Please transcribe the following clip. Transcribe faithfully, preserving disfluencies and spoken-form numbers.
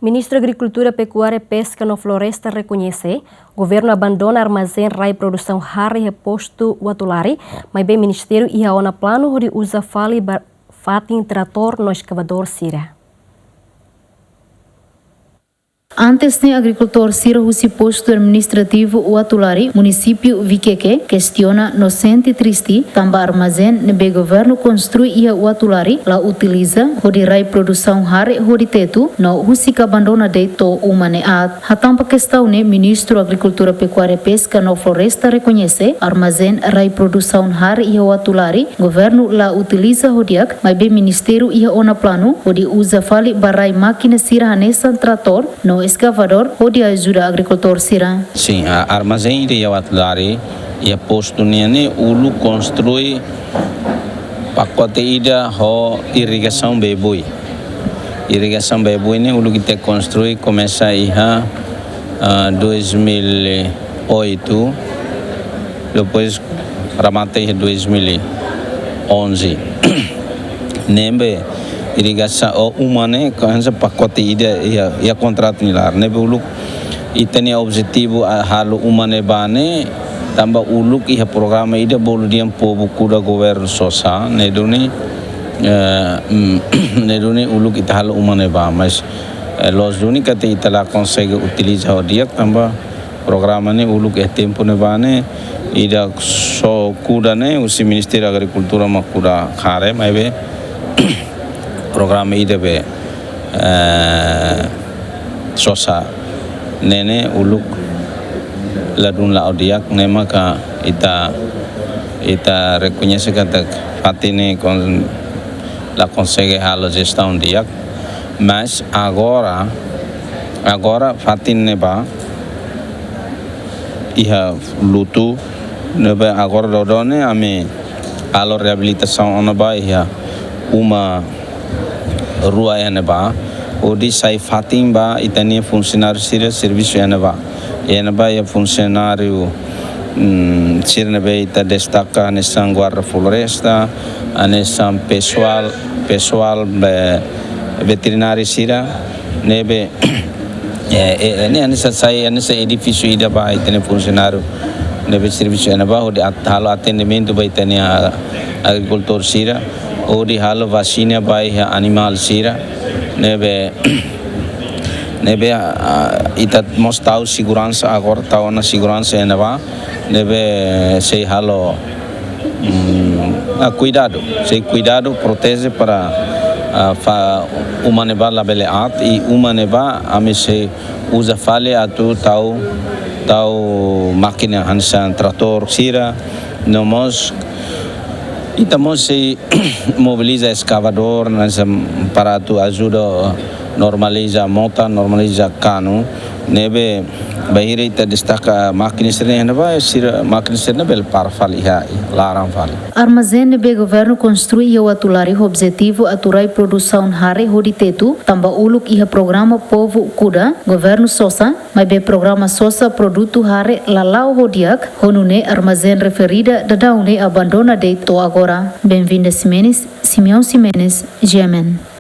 Ministru Agrikultura, Pekuária, Peska no Floresta rekoñese governu abandona armazén rai produsaun hare iha postu Uatulari, maibé ministériu iha ona planu hodi uza fali ba fatin tratór no eskavadór sira. Antes ne'e, agrikultór sira husi postu administrativu Uatulari, munisípiu Vikeke, kestiona no sente triste tanba armazén ne'ebé governu konstrui iha Uatulari la utiliza hodi rai produsaun hare hodi tetu, no husik abandona de'it to'o uma ne'e aat. Hatán ba kestaun ne'e, Ministru Agrikultura, Pekuária, Peska no Floresta rekoñese armazén rai produsaun hare iha Uatulari governu la utiliza ho di'ak, maibé ministériu iha ona planu hodi uza fali ba rai mákina sira hanesan tratór no eskavadór hodi ajuda agrikultór sira. Sin, a, armazén ida iha Uatulari, iha postu nian ne'e uluk konstrui pakote ida ho irrigasaun bee-boi. Irrigasaun bee-boi ne'e uluk ita konstrui komesa iha, ah, dois mil e oito, depois remata iha dois mil e onze. Ne'ebé irrigasaun, o uma ne'e, hanesan pakote ida iha, iha kontratu nia laran. Ne'ebé uluk ita-nia objetivu, ah, halo uma ne'ebá ne'e, tanba uluk iha programa ida bolu dehan povu kuda governu sosa, ne'e duni, eh, mm, ne'e duni uluk ita halo uma ne'ebá, mas, eh, loos duni katak ita la konsege utiliza ho di'ak tanba programa ne'e uluk iha tempu ne'ebá ne'e, ida só kuda ne'e husi Ministériu Agrikultura mak kuda hare, maibé programa ida be, eh, sosa ne'e ne'e uluk ladún la'o di'ak, ne'e maka ita, ita rekoñese katak fatin ne'e kon-, la konsege halo jestaun di'ak. Mas agora, agora fatin ne'ebá iha lutu, ne'ebé agora daudaun ne'e ami halo reabilitasaun ona ba iha uma rua iha ne'ebá, hodi sai fatin ba ita-nia funsionáriu sira servisu iha ne'ebá. Iha ne'ebá iha funsionáriu, mm, sira ne'ebé ita destaka hanesan guarda floresta, hanesan pesoál, pesoál be-, veterináriu sira, ne'ebé, eh, eh, ne'e hanesan sai, hanesan edifísiu ida ba ita-nia funsionáriu ne'ebé servisu iha ne'ebá, hodi at-, halo atendimentu ba ita-nia agrikultór sira, hodi halo vasina ba iha animál sira, ne'ebé, ne'ebé, ah, ita mós tau seguransa, agora tau ona seguransa iha ne'ebá, ne'ebé sei halo, mm, ah, kuidadu, sei kuidadu, proteje para, ah, fa-, uma ne'ebá labele aat, i uma ne'ebá ami sei uza fali atu tau, tau mákina hanesan tratór sira, no mós, ita mós sei mobiliza eskavadór, hanesan para atu ajuda normaliza mota, normaliza kanu, ne'ebé bainhira ita destaka mákina sira ne'e, ba sira mákina sira ne'e bele para fali iha laran fali. Armazén ne'ebé governu konstrui iha Uatulari ho objetivu atu rai produsaun hare hodi tetu, tanba uluk iha programa povu kuda governu sosa, maibé programa sosa produtu hare la la'o ho di'ak, ho nune'e armazén referida daudaun ne'e abandona de'it to'o agora. Benvinda Ximenes, Simeão Ximenes, G M N.